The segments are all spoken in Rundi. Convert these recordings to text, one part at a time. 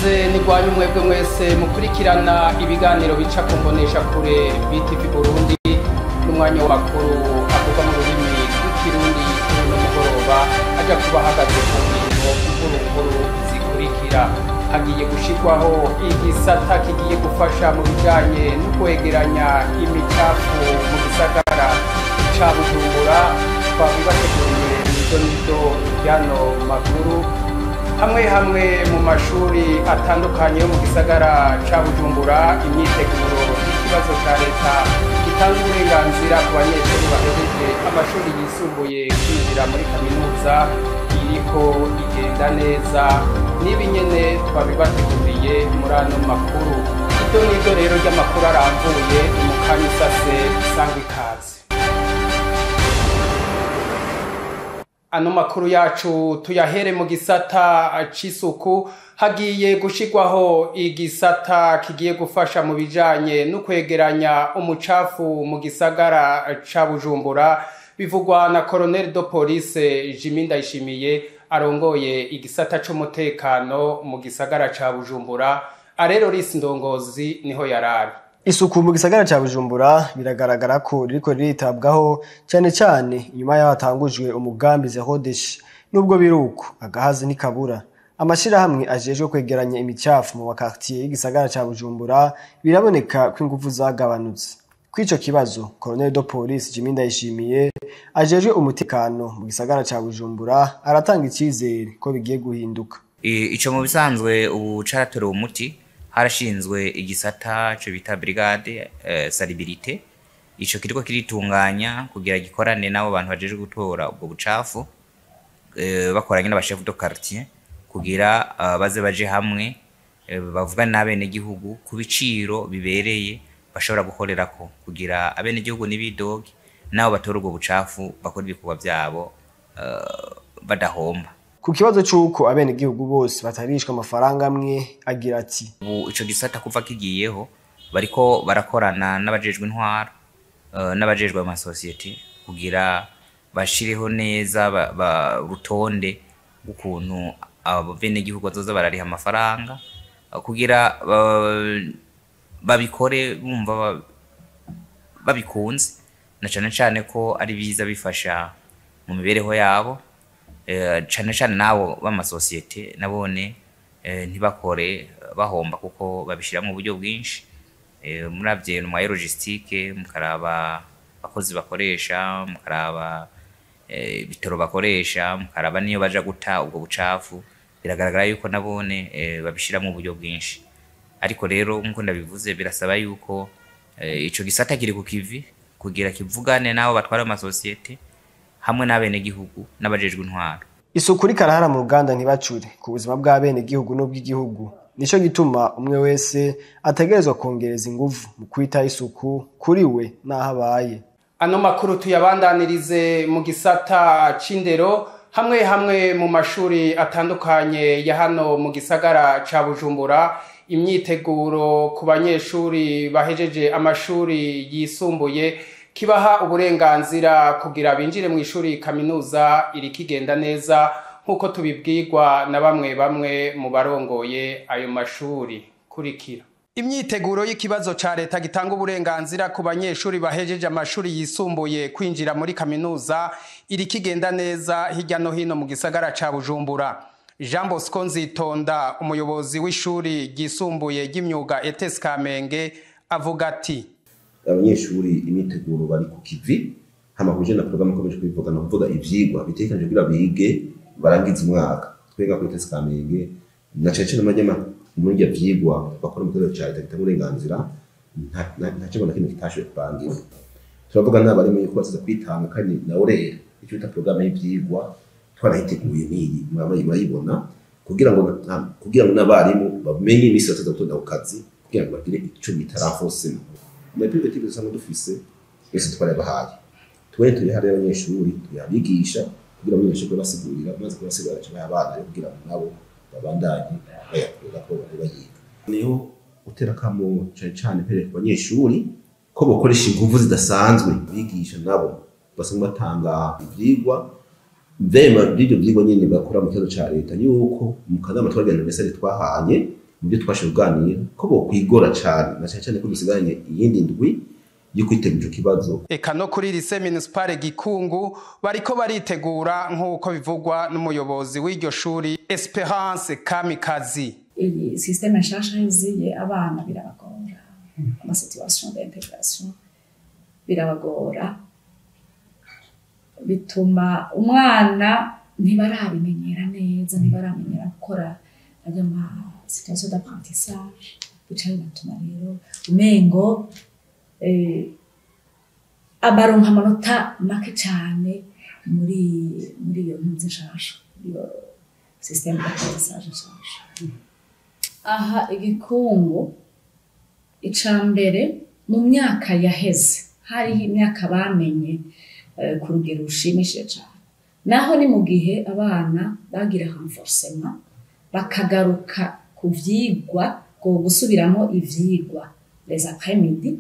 Ikaze nigwanyu mwebwe mwese mukurikirana ibiganiro bica ku mbonesha kure BTV Burundi n'umwanya w'amakuru avugwa mu rurimi rw'ikirundi no mugoroba aja kuba hagaze ku ngingo nkuru nkuru zikurikira. Hagiye gushirwaho igisata kigiye gufasha mu bijanye no kwegeranya imicafu mu gisagara ca Bujumbura. Twabibateguriye mw'idonido ry'ano makuru. Hamwe hamwe mu mashuri atandukanye yo mu gisagara ca Bujumbura, imyiteguro y'ikibazo ca leta gitanga uburenganzira ku banyeshuri bahejeje amashuri yisumbuye kwinjira muri kaminuza iriko igenda neza. N'ibi nyene twabibateguriye muri ano makuru. Iryo niryo rero ry'amakuru arambuye mu kanya isase. Sangwa ikaze. Ano makuru yacu tuyahere mu gisata c'isuku. Hagiye gushirwaho igisata kigiye gufasha mu bijanye no kwegeranya umucafu mu gisagara ca Bujumbura, bivugwa na Colonel de Police Jimmy Ndayishimiye arongoye igisata c'umutekano mu gisagara ca Bujumbura. Arero Risi Ndongozi niho yarari. Isuku mu gisagara ca Bujumbura biragaragara ko ririko riritabwaho cane cane inyuma yaho hatangujwe umugambi Zéro Déchet. Nubwo biruko, agahazi ntikabura. Amashirahamwe ajejwe kwegeranya imicafu mu makartier y'igisagara ca Bujumbura biraboneka ko inguvu zagabanutse. Kw'ico kibazo, Colonel de Police Jimmy Ndayishimiye ajejwe umutekano mu gisagara ca Bujumbura aratanga icizere ko bigiye guhinduka. Ico mu bisanzwe ubu caratorewe umuti. Harashinzwe igisata cyo bita brigade salubrité. Ico kiriko kiritunganya kugira gikorane n'abo bantu bajeje gutora ubwo bucafu, bakoranye n'aba chef de quartier kugira baze baje hamwe, bavugane n'abene gihugu ku biciro bibereye bashobora gukorerako kugira abene gihugu n'ibidoge nabo batora ubwo bucafu bakora ibikorwa vyabo badahomba. Ku kibazo c'uko abenegihugu bose batarishwa amafaranga amwe, agira ati: Ubu ico gisata kuva kigiyeho, bariko barakorana n'abajejwe intwaro, n'abajejwe amasosiyete kugira bashireho neza urutonde rw'ukuntu abenegihugu bazoza barariha amafaranga, kugira babikore bumva babikunze, na cane cane ko ari biza bifasha mu mibereho yabo, cane cane nabo b'amasosiyete nabone ntibakore bahomba kuko babishiramwo uburyo bwinshi. Muravye mu logistique, mukaraba abakozi bakoresha, mukaraba ibitoro bakoresha, mukaraba niyo baja guta ubwo bucafu, biragaragara yuko nabone babishiramwo uburyo bwinshi. Ariko rero, nkuko ndabivuze, birasaba yuko ico gisata kiri ku kivi kugira kivugane n'abo batwara amasosiyete hamwe n'abenegihugu n'abajejwe intwaro. Isuku rikarahara mu ruganda ntibacure ku buzima bw'abenegihugu n'ubw'igihugu. Nico gituma umwe wese ategerezwa kongereza inguvu mu kwitaho isuku kuri we n'aho abaye. Ano makuru tuyabandanirize mu gisata c'indero. Hamwe hamwe mu mashuri atandukanye ya hano mu gisagara ca Bujumbura, imyiteguro ku banyeshuri bahejeje amashuri yisumbuye kibaha uburenganzira kugira binjire mu ishuri kaminuza irikigenda neza, nk'uko tubibwirwa na bamwe bamwe mu barongoye ayo mashuri. Kurikira. Imyiteguro y'ikibazo ca leta gitanga uburenganzira ku banyeshuri bahejeje amashuri yisumbuye kwinjira muri kaminuza irikigenda neza hirya no hino mu gisagara ca Bujumbura. Jean Bosco Nzitonda, umuyobozi w'ishuri ryisumbuye ry'imyuga ETS Kamenge, avuga ati: Abanyeshuri imyiteguro bari ku kivi. Hama kuje na programme ikomeje kubivuga, no kuvuga ivyigwa bitegekanijwe kugira bige barangize umwaka. Twega kuri ETS Kamenge na cane cane amajyama muri ivyo vyigwa bakora mu kibazo ca leta gitanga uburenganzira, nta kibazo na kimwe kitashoboye kurangira. Turavuga n'abarimu yuko bazaza kwitanga, kandi na horaire, icyo bita programme y'ivyigwa, twarayiteguye n'iyi murayibona, kugira ngo n'abarimu bamenye iminsi bazaza gutonda ku kazi kugira ngo bagire ico bita renforcement. Muri privé dusanzwe dufise twese twarabahaye, twe turi hariya abanyeshuri tuyabigisha kugira ngo abanyeshuri basigurira, maze kubasigurira baca baha abana rero kugira ngo nabo babandanye bayakorera ko bari bayiga. Niho utera akamo cane cane mpereye ku banyeshuri ko bokoresha inguvu zidasanzwe. Bigisha nabo basanzwe batanga ivyigwa vema by'ivyo vyigwa nyene bakora mu kibazo ca leta, yuko mu kanama twagirana message twahanye. Mu byo twashoboye kuganira ko bokwigora cane, na cane cane ko dusigaranye iyindi ndwi yo kwitegura ico kibazo. Eka no kuri lycée municipale Gikungu bariko baritegura, nk'uko bivugwa n'umuyobozi w'iryo shuri, Esperance Kamikazi. Iyi système nshasha yuzuye abana birabagora, ama situation d'intégration birabagora, bituma umwana ntibarabimenyera neza, ntibaramenyera gukora ayo ma situation d'apprentissage, bica binatuma rero umengo abaronka amanota make cane muri iyo ntuzi nshasha, muri iyo système d'apprentissage nshasha. Aha igikungu, ica mbere, mu myaka yaheze hariho imyaka bamenye ku rugero rushimishije cane, naho ni mu gihe abana bagira renforcement, bakagaruka ku vyigwa, ku gusubiramo ivyigwa les après-midi.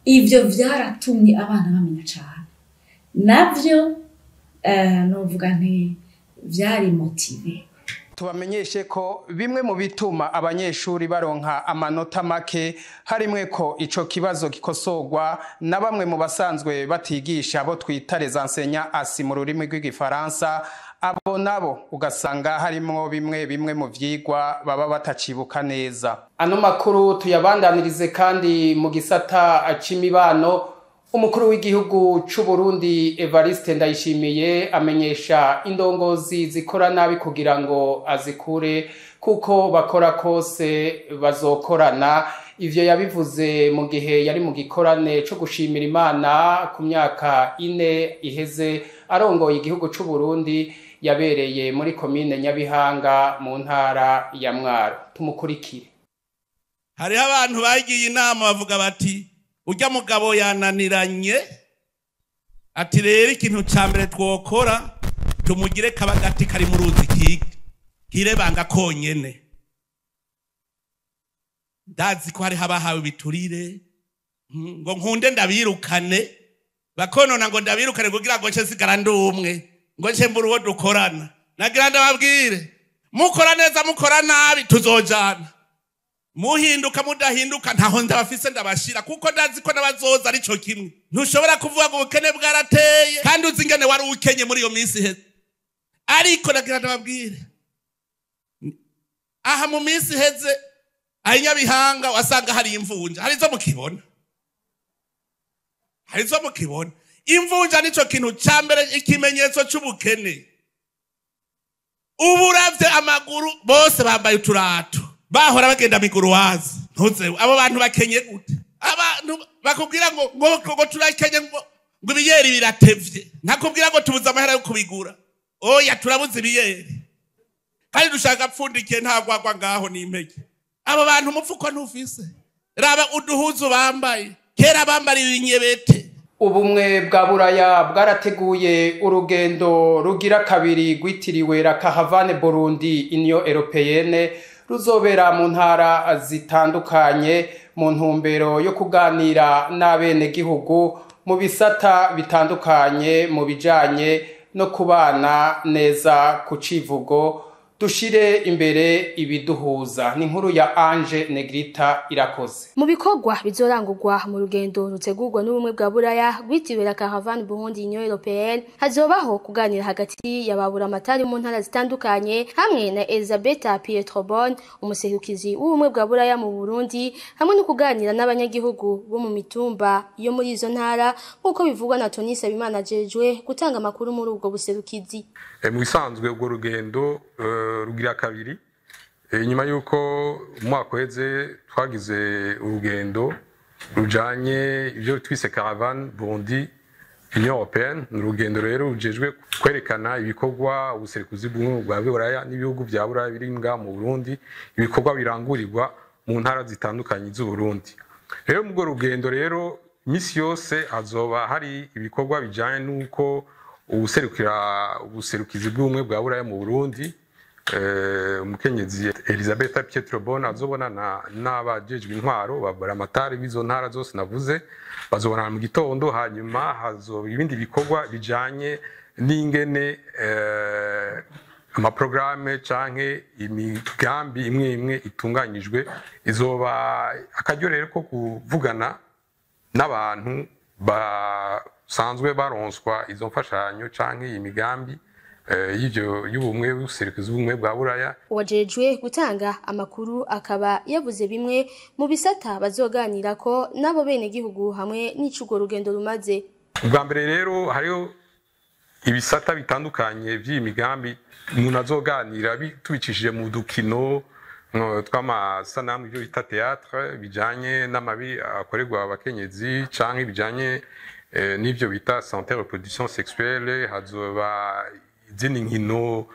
Ivyo vyaratumye abana bamenya cane, navyo novuga nti vyari motivé. Tubamenyeshe ko bimwe mu bituma abanyeshuri baronka amanota make harimwe ko ico kibazo gikosorwa na bamwe mu basanzwe batigisha, abo twita les enseignants assis mu rurimi rw'igifaransa. Abo nabo ugasanga harimwo bimwe bimwe mu vyigwa baba batacibuka neza. Ano makuru tuyabandanirize kandi mu gisata c'imibano. Umukuru w'igihugu c'u Burundi, Evariste Ndayishimiye, amenyesha indongozi zikora nabi kugira ngo azikure, kuko bakora kose bazokorana. Ivyo yabivuze mu gihe yari mu gikorane co gushimira Imana ku myaka 4 iheze arongoye igihugu c'u Burundi, yabereye muri komine Nyabihanga mu ntara ya Mwaro. Tumukurikire. Hariho abantu bagiye inama, bavuga bati: "Urya mugabo yananiranye." Ati: "Rero ikintu ca mbere twokora, tumugire kaba gati kari mu ruzi kirebanga konyene." Ndazi ko hariho abahawe ibiturire, ngo nkunde ndabirukane, bakonona, ngo ndabirukane kugira ngo nce sigara ndi umwe, ngo nce mbura uwo dukorana. Nagira ndababwire: mukora neza, mukora nabi, tuzojana. Muhinduka, mudahinduka, ntaho ndabafise ndabashira, kuko ndazi ko n'abazoza arico kimwe. Ntushobora kuvuga ngo ubukene bwarateye kandi uzi ingene wari ukenye muri iyo minsi iheze. Ariko nagira ndababwire, aha mu minsi iheze aho Nyabihanga wasanga hari imvunja. Hari izo mukibona, hari izo mukibona. Imvunja nico kintu ca mbere, ikimenyetso c'ubukene. Ubu uravye amaguru, bose bambaye uturato, bahora bagenda miguru wazi. Ntuze abo bantu bakenye gute? Abantu bakubwira ngo turakenye, ngo ibiyeri biratevye, ntakubwira ngo tubuze amahera yo kubigura. Oya, turabuze ibiyeri kandi dushaka pfundikiye, nta gwagwa ngaho n'impeke. Abo bantu umufuko ntufise. Raba uduhuzu bambaye, kera bambara ibinyebete. Ubumwe bwa Buraya bwarateguye urugendo rugira kabiri rwitiriwe La Caravane Burundi Union Européenne, ruzobera mu ntara zitandukanye mu ntumbero yo kuganira n'abenegihugu mu bisata bitandukanye, mu bijanye no kubana neza, ku civugo "Dushire imbere ibiduhuza". Ni inkuru ya Ange Negrita Irakoze. Mu bikorwa bizorangurwa mu rugendo rutegurwa n'Ubumwe bwa Buraya rwitiriwe La Caravane Burundi Union Européenne, hazobaho kuganira hagati ya baburamatari mu ntara zitandukanye hamwe na Elisabetta Pietrobon, umuserukizi w'Ubumwe bwa Buraya mu Burundi, hamwe no kuganira n'abanyagihugu bo mu mitumba yo muri izo ntara, nk'uko bivugwa na Tony Sabimana ajejwe gutanga amakuru muri ubwo buserukizi. Mu bisanzwe urwo rugendo rugira kabiri, inyuma y'uko umwaka uheze twagize urugendo rujanye ibyo twise Caravane Burundi Union Européenne. Ni urugendo rero rujejwe kwerekana ibikorwa ubuserukizi bw'Ubumwe bwa Buraya n'ibihugu bya Buraya biri ngaha mu Burundi, ibikorwa birangurirwa mu ntara zitandukanye z'u Burundi. Rero mu urwo rugendo rero, iminsi yose hazoba hari ibikorwa bijanye n'uko ubuserukira ubuserukizi bw'Ubumwe bwa Buraya mu Burundi, umukenyezi Elisabetta Pietrobon, azobonana n'abajejwe intwaro, baburamatari b'izo ntara zose navuze. Bazobonana mu gitondo, hanyuma hazoba ibindi bikorwa bijanye n'ingene Amaprograme canke imigambi imwe imwe itunganyijwe izoba akaryo rero ko kuvugana n'abantu basanzwe baronswa izo mfashanyo canke iyi migambi y'ivyo y'ubumwe buserukizi ubumwe bwa Buraya. Uwajejwe gutanga amakuru akaba yavuze bimwe mu bisata bazoganirako nabo bene gihugu hamwe n'icugo rugendo rumaze. Ubwa mbere rero hariho ibisata bitandukanye by'iyi migambi umuntu azoganira tubicishije mu dukino tw'amasanamu, ibyo bita théâtre, bijanye n'amabi akorerwa abakenyezi canke bijanye n'ivyo bita santé reproduction sexuelle. Hazoba izindi nkino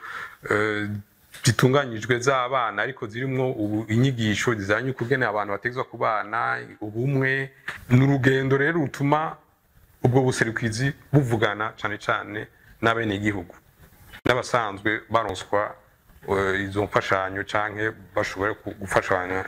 zitunganyijwe z'abana ariko zirimwo ubu inyigisho zijanye ukugene abantu bategezwa kubana ubumwe. N'urugendo rero rutuma ubwo buserukizi buvugana cane cane n'abenegihugu n'abasanzwe baronswa izo mfashanyo canke bashobora gufashanya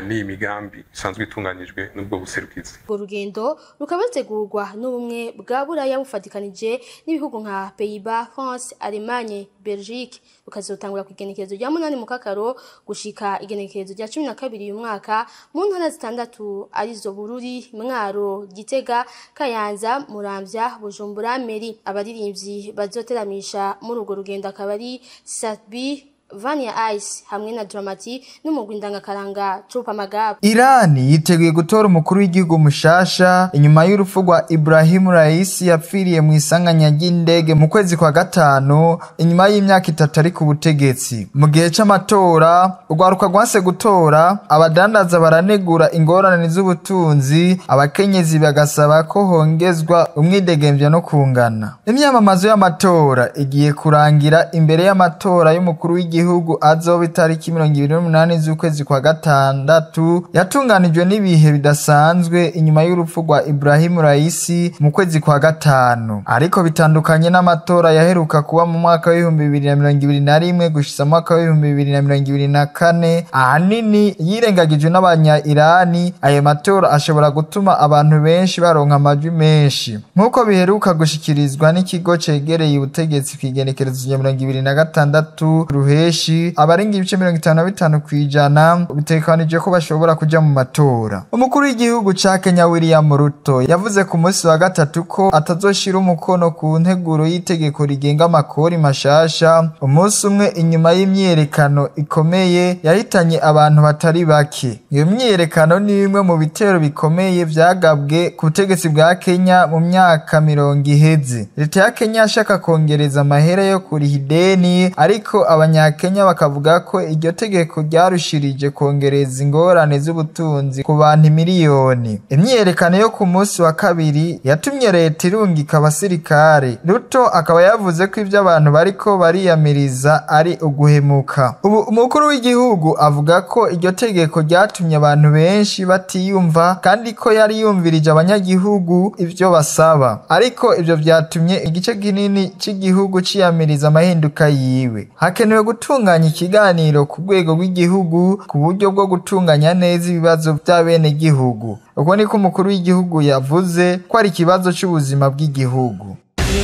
n'iyi migambi isanzwe itunganijwe n'ubwo buserukizi. Urwo rugendo rukaba rutegurwa n'ubumwe bwa Buraya bufatikanije n'ibihugu nka Pays-Bas, France, Allemagne, Belgique, rukazotangura ku igenekerezo rya 8 Mukakaro gushika igenekerezo rya 12 uyu mwaka mu ntara zitandatu arizo Bururi, Mwaro, Gitega, Kayanza, Muramvya, Bujumbura, Meri. Abaririmbyi bazoteramisha muri urwo rugendo akaba ari Satbi, Vania Ice hamwe na Dramati n'umugwi ndangakaranga Trupa Magab. Iran yiteguye gutora umukuru w'igihugu mushasha inyuma y'urupfu rwa Ibrahim Raisi yapfiriye mu isanganya ry'indege mu kwezi kwa gatanu inyuma y'imyaka 3 ari ku butegetsi. Mu gihe c'amatora urwaruka rwanse gutora, abadandaza baranegura ingorane z'ubutunzi, abakenyezi bagasaba ko hongezwa umwidegemvya no kungana. Imyamamazo y'amatora igiye kurangira imbere y'amatora y'umukuru w'igihugu azoba itariki 28 z'ukwezi kwa gatandatu, yatunganijwe n'ibihe bidasanzwe inyuma y'urupfu rwa Ibrahim Raisi mu kwezi kwa gatanu, ariko bitandukanye n'amatora yaheruka kuba mu mwaka w'ibihumbi 2021 gushitsa mu mwaka w'ibihumbi 2024, ahanini yirengagijwe n'abanya Irani. Ayo matora ashobora gutuma abantu benshi baronka amajwi menshi nk'uko biheruka gushikirizwa n'ikigo cegereye ubutegetsi kw'igenekerezo rya 26 Ruheshi, abarenga ibice 55% bitekanije ko bashobora kuja mu matora. Umukuru w'igihugu ca Kenya William Ruto yavuze ku munsi wa gatatu ko atazoshira umukono ku nteguro y'itegeko rigenga amakori mashasha, umunsi umwe inyuma y'imyiyerekano ikomeye yahitanye abantu batari bake. Iyo myiyerekano ni imwe mu bitero bikomeye vyagabwe ku butegetsi bwa Kenya mu myaka 20 iheze. Leta ya Kenya yashaka kongereza amahera yo kuriha ideni, ariko abanya Kenya bakavuga ko iryo tegeko ryarushirije kongereza ingorane z'ubutunzi ku bantu miliyoni. Imyiyerekano yo ku munsi wa kabiri yatumye leta irungika abasirikare. Ruto akaba yavuze ko ivyo abantu bariko bariyamiriza ari uguhemuka. Ubu umukuru w'igihugu avuga ko iryo tegeko ryatumye abantu benshi batiyumva kandi ko yari yumvirije abanyagihugu ivyo basaba, ariko ivyo vyatumye igice kinini c'igihugu ciyamiriza amahinduka yiwe. Hakenewe gutunganya ikiganiro ku rwego rw'igihugu ku buryo bwo gutunganya neza ibibazo by'abenegihugu. Uko niko umukuru w'igihugu yavuze ko ari ikibazo c'ubuzima bw'igihugu.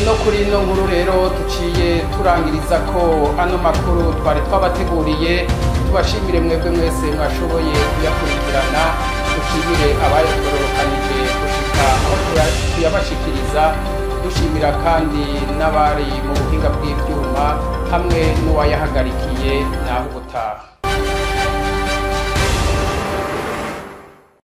No kuri ino nkuru rero tuciye turangiriza ko ano makuru twari twabateguriye. Tubashimire mwebwe mwese mwashoboye kuyakurikirana, dushimire abayatororokanije gushika aho tuyabashikiriza, dushimira kandi n'abari mu buhinga bw'ivyuma hamwe n'uwayahagarikiye. Naho ubutaha.